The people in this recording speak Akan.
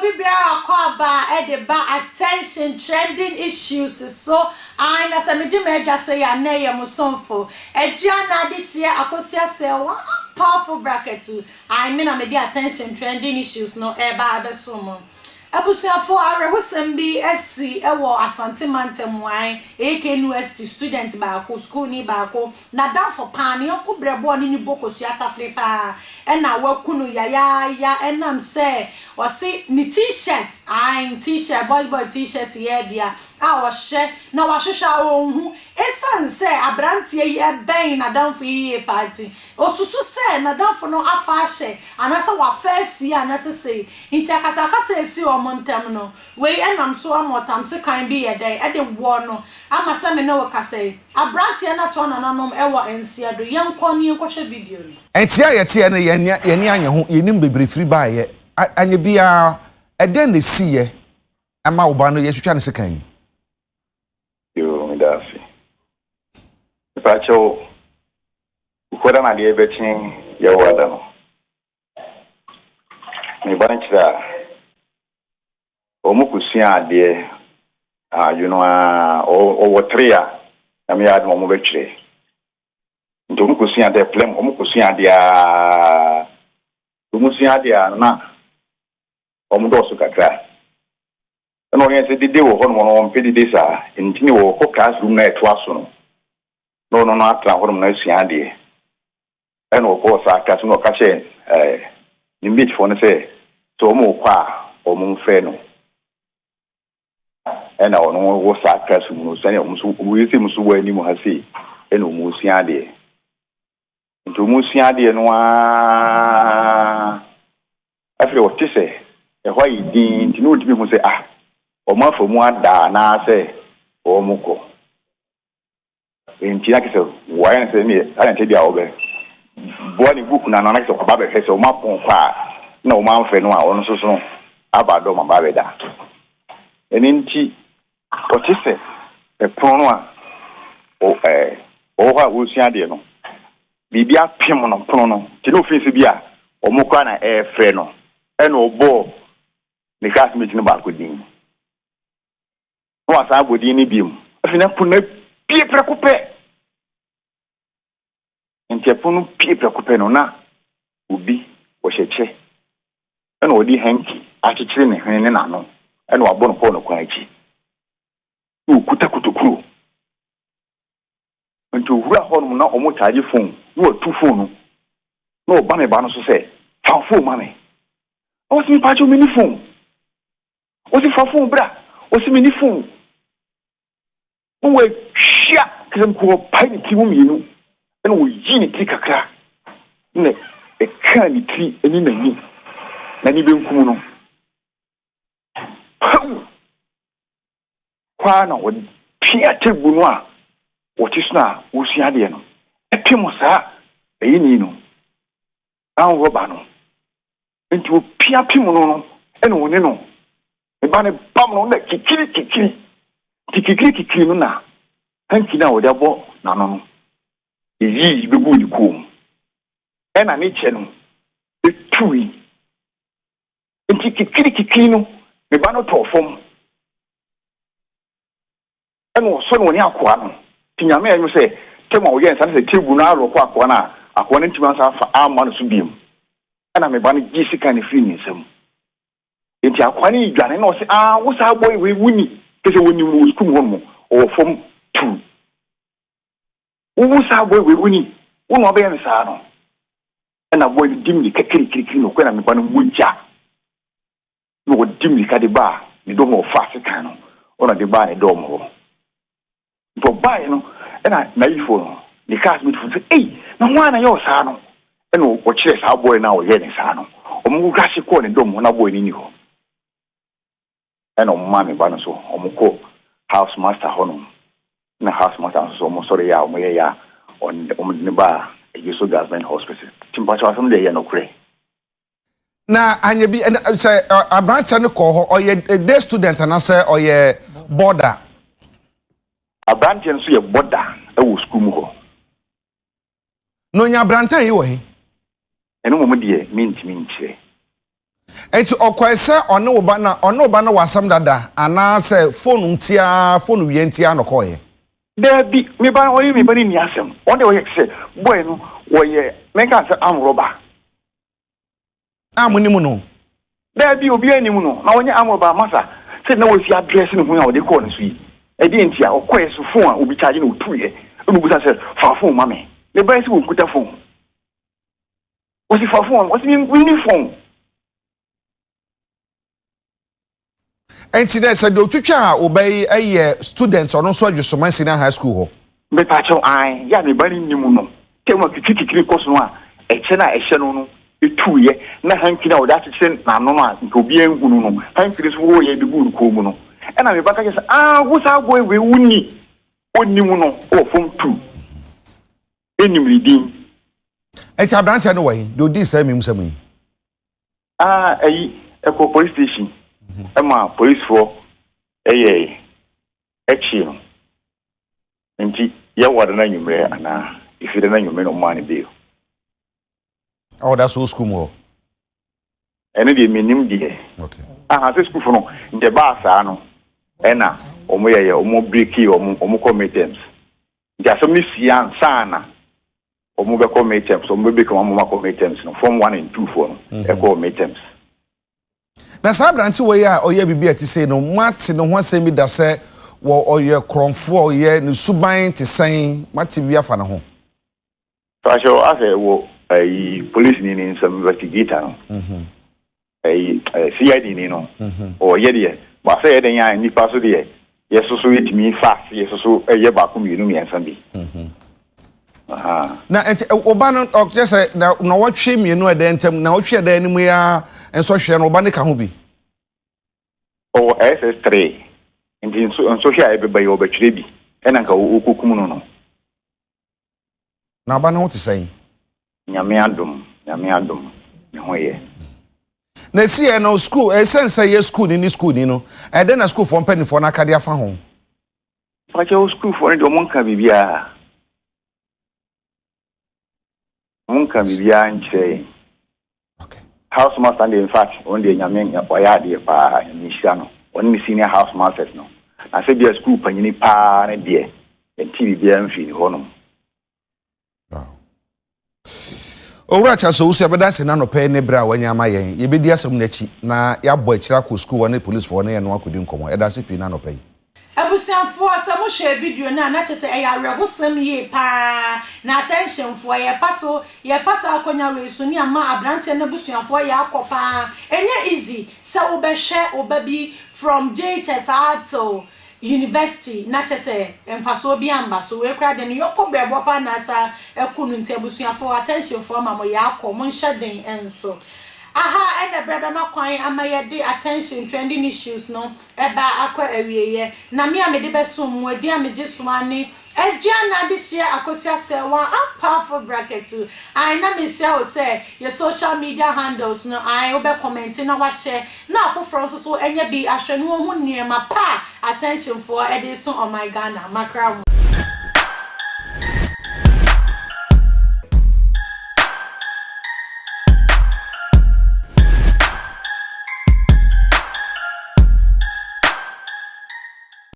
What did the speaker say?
Obi biara akɔ aba de ba attention trending issues so. Ae, na sɛ megye m'adwa sɛ yɛ a na ɛyɛ mo somfo. Adwua na adehyeɛ Akosua sɛ one powerful bracket. Ae, me na mede attention trending issues no reba abɛsom mo. Abusuafo, awerɛhosɛm bi asi wɔ Asante mantam mu, ae, AKNUST student baako, sukuuni baako, n'adamfo paa, ne yɔnko brɛbo a ɔne no bɔ kosua tafere paa na waku no yayaaya ɛnam sɛ ɔse ne T-shirt, ae, T-shirt, boys boy T-shirt yɛ bia a ɔhyɛ na wahwehwɛ a ɔnhu. Esiane sɛ aberanteɛ yi bɛn n'adamfo yi yie paa nti, ɔsusu sɛ n'adamfo no afa ahyɛ anaasɛ wafa asie anaasɛ sei nti akasakasa a ɛsii wɔn ntam no, wei nam so ama ɔtam sekan bi yɛ dɛn de wɔɔ no ama sɛ me ne wo kasa yi, aberanteɛ no atoa nananom wɔ nseɛ do. Yɛnkɔ na yɛnkɔhwɛ video no. Nteɛ a yɛteɛ no yɛn ani anyɛ ho, yɛnnim bebree firi baeɛ. Anyɛ biara, ɛdɛn na ɛsiiɛ ma wo ba no yɛtwitwa no sekan yi? Yoo meda ase. Mepakyɛw Kukuada na adeɛ bɛkye Yawada no me ba no kyerɛ a wɔn kɔ sua adeɛ anadwo no ara ɔwɔ three a Nyame yɛ adom a wɔn bɛtwerɛ nti wɔn kɔ sua adeɛ plɛm wɔn kɔ sua adeɛ aa wɔn sua adeɛ a na wɔn dɔɔso kakra. Ɛna ɔyɛɛ sɛ dede wɔ hɔnom no ɔmpɛ dede saa nti ne ɔkɔ class room no a ɛtoa so no na ɔno no atena hɔnom na asua adeɛ. Ɛna ɔkɔɔ saa class room na ɔka kyerɛɛ ɛɛ ne mate foɔ no sɛ sɛ wɔn rekɔ a wɔn mfrɛ no. Ɛna ɔno wɔ saa class room no sɛnea wɔn nso wɔn yɛ sɛ wɔn nso wɔ anim ha sei ɛna wɔn resua adeɛ. Nti wɔn resua adeɛ no ara Afei ɔte sɛ ɛhɔ ayɛ dinn nti na ɔntumi hu sɛ ah, wɔafa mu ada anaasɛ wɔrekɔ. Enti na kyerɛ sɛ wɔayɛ no sɛ ɛnneɛ adɛn nti ebia ɔbɛboa ne book no ano na kyerɛ sɛ waba abɛhwɛ sɛ wɔapɔn kɔ a na wɔamfrɛ no a ɔno nso so aba dɔm aba abɛda. Ɛno nti ɔte sɛ ɛpono no a ɔwɔ hɔ a ɔresua adeɛ no, biribi apem no pono no nti na ofii sɛ bi a wɔn koraa na ɛrefrɛ no ɛna ɔbɔɔ ne classmate no baako din na wasan abɔ din no biom. Afei na pono no abie prɛko pɛ. Nti ɛpono no pie prɛko pɛ no na obi ɔhyɛ kyɛ ɛna ɔde hanky akyekyere ne hwene ne n'ano ɛna wabɔ no kɔɔ ne kwan akyi na ɔkuta kotokuro. Nti owura hɔ nom na ɔmo kyaagye fon na watu fon no na ɔba me ba no so sɛ fa wo fon ma me. Na ɔse mepaakyɛw menni fon. Ɔse fa fon bra. Ɔse menni fon. Na watwia kyerɛ nko ɔpae ne tiri mu mmienu ɛna ɔyii ne tiri kakra na ɛkaa ne tiri ne n'ani n'ani benkum no. Paw! Hɔ ara na wɔpia table no a wɔte so no a wɔresua adeɛ no pem saa ayini no, round rɔba no. Nti wɔpia pem no no ɛna wɔne no, ne ba no bam no na kikiri kikiri. Nti kikiri kikiri no na hanky no a wɔde abɔ n'ano no yii bɛguu ne kɔn mu. Ɛna ne kyɛ no tui. Nti kikiri kikiri no me ba no tɔɔ fam ɛna ɔsɔ no ɔne akoa no nti Nyame ayɛ no sɛ tɛm a ɔyɛɛ nsa no sɛ table no alɔko akoa no a akoa no ntumi ansa afa amma no so biom ɛna me ba no gye sika no firi ne nsam nti akoa no dwane na ɔse ah wo saa boy wei woni kyɛ sɛ wɔnim no wɔ sukuu mu hɔ nom ɔwɔ fam tu wo wo saa boy wei woni wo na wabɛyɛ me saa no Ɛna boy no di mmirika kirikirikiri na ɔkɔe na me ba no mogya na ɔdi mmirika de baa ne dɔm na ɔfaa sekan no ɔna de baa ne dɔm hɔ nti ɔbaeɛ no ɛna n'ayifo no ne classmate fo sɛ ei na hwan na yɛ ɔsaa no ɛna ɔkyerɛ saa boy no a ɔyɛ ne saa no ɔmo rush kɔɔ ne dɔm hɔ na boy no ni hɔ. Ɛna ɔmo maa me ba no so ɔmo kɔ house master hɔ nom ɛna house master nso so ɔmo sɔre yɛ a ɔmo yɛ yɛ a ɔmo de no baa Ejisu Government Hospital nti mpakyɛw asɛm deɛ ɛyɛ nokorɛ. Na anyɛ bi ɛna sɛ aberanteɛ no kɔɔ hɔ ɔyɛ day student anaasɛ ɔyɛ boarder? Aberanteɛ no nso yɛ boarder wɔ sukuu mu hɔ. Na onya abrantan yi wɔ he? Ɛno mmom deɛ mentumi nkyerɛ. Enti ɔkɔe sɛ ɔne wo ba na ɔne wo ba no wɔ asɛm dada anaasɛ phone nti ara phone wia nti ara na ɔkɔeɛ? Daabi, me ba ɔne me ba no nni asɛm. Ɔno deɛ ɔyɛ te sɛ boy no wɔyɛ menka sɛ arm robber. A monim no? Daabi, obiara nnim no. Na ɔnyɛ arm robber masa sɛ na wasi adrɛse ne ho a ɔde kɔɔ ne so yi. Ɛdeɛn nti a ɔkɔeɛ so phone a obi charge na ɔtuiɛ ɛna ɔbisa sɛ fa phone ma me. Me ba yi sɛ ɔnkuta phone. Ɔsi fa phone ma me. Ɔsi menni phone. Ɛnti dɛ sɛ deɛ otwitwaa wo ba yi yɛ student ɔno nso Adwosoman Senior High School hɔ. Mepakyɛw ae, yɛ a me ba no nnim no, term a kikirikikiri kɔ so no a ɛkyɛ no a ɛhyɛ no no tuiɛ na hanky no a ɔde akyekyere n'ano no a nka obiara nhu no no, hanky no nso wɔyɛ de guu ne kɔn mu no, ɛna me ba ka kyerɛ sɛ ah wo saa boy wei wonni, ɔnnim no wɔ fam tu, nnim ne din. Ɛnti aberanteɛ no wɔ he, deɛ ɔdii saa amimsɛm yi? Ah ayi ɛkɔ police station ɛma policefoɔ ɛyɛɛ ɛkyee no nti yɛwɔ da no anwummerɛ anaa ɛfiri da no anwummerɛ na ɔmaa no bail. A ɔda so wɔ sukuu mu hɔ? Ɛno deɛ mennim deɛ. Okay. Aha sɛ sukuufo no nti ɛbaa saa no ɛna wɔn yɛyɛ wɔn breakii wɔn wɔn kɔ midterms nti asɛm no sii ansa na Wɔn bɛkɔ midterms, wɔn bɛ break wɔn ama wɔn akɔ midterms no, form one and two foɔ no ɛkɔɔ midterms. Na saa aberantewa yi a ɔyɛ biribi a ɛte sei no, moate ne ho asɛm bi da sɛ wɔ ɔyɛ korɔmfoɔ, ɔyɛ ne suban te sɛn? Moate biribi afa ne ho? Pakyɛw asɛ wɔ ayi police ni ne nsɛm investigator no. Ɛyi CID ni no ɔyɛ deɛ ba sɛ yɛ dɛn a nnipa so deɛ yɛ soso yɛtumi fa ase yɛ soso yɛ baako mmienu mmiɛnsa bi. Na nti ɔba no ɔkyɛ sɛ na wɔtwe mmienu ɛdɛn ntam na wɔtwe ɛdɛn anim yi ara nsɔhwɛ no ɔba no ka ho bi. Ɔwɔ SS3 nti nsɔhwɛ a ɛbɛba yi ɔbɛtwerɛ bi ɛna nka ɔkɔkum no no. Na aba no ho te sɛn? Nyame adom, Nyame adom, me ho yɛ. Na ɛsiiɛ no, sukuu, ɛsiane sɛ yɛ sukuuni ne sukuuni no, ɛdɛn na sukuufoɔ mpanimfoɔ no aka de afa ho? Mpakyɛw, sukuufoɔ no deɛ wɔn nka biribiara. Wɔn nka biribiara nkyerɛ yɛn. Okay. House master no deɛ in fact, ɔno deɛ Nyame wayɛ adeɛ paa, Nyame nhyira no. Ɔne ne senior house masters no. Na sɛ bia sukuu panyini paa no deɛ, yɛnte biribiara mfiri ne hɔnom. Owura Charles Owusu, yɛbɛda ase n'anɔpa yi ne berɛ a wanya ama yɛn. Yɛbɛdi asɛm no akyi na yɛabɔ akyire akɔ sukuu hɔ ne polisfoɔ ne yɛn akɔdi nkɔmmɔ. Yɛda ase pii n'anɔpa yi. Abusuafoɔ sɛ mo hwɛɛ video no a na kyerɛ sɛ ɛyɛ awerɛhosɛm yie paa na attention foɔ yɛfa so yɛfa saa akwanya wei so ne ama abranteɛ no abusuafoɔ yɛ akɔ paa ɛnyɛ easy sɛ wo bɛhwɛ wo ba bi from JHS aa till University na kyɛ sɛ mfasoɔ biaa mba so wei koraa deɛ ne yɔkɔ brɛboɔ paa na asa aku no nti abusuafoɔ attention foɔ ma mo yɛ akɔ mo nhyɛ den nso aha ɛna ɛbrɛ bɛma kwan ama yɛde attention trending issues no ɛba akɔ awieɛ na me a mede bɛsom mo ɛdin a megye so ara ne Aduana Adehyeɛ Akosua Serwaa Ampaafo Braketu ae na mesrɛ wo sɛ yɛ social media handles no ae wobɛ kɔmɛnte na wahyɛ na afoforɔ nso so anya bi ahwɛ na wɔhu nneɛma pa a attention foɔ de reso ɔman Ghana. Makra mo.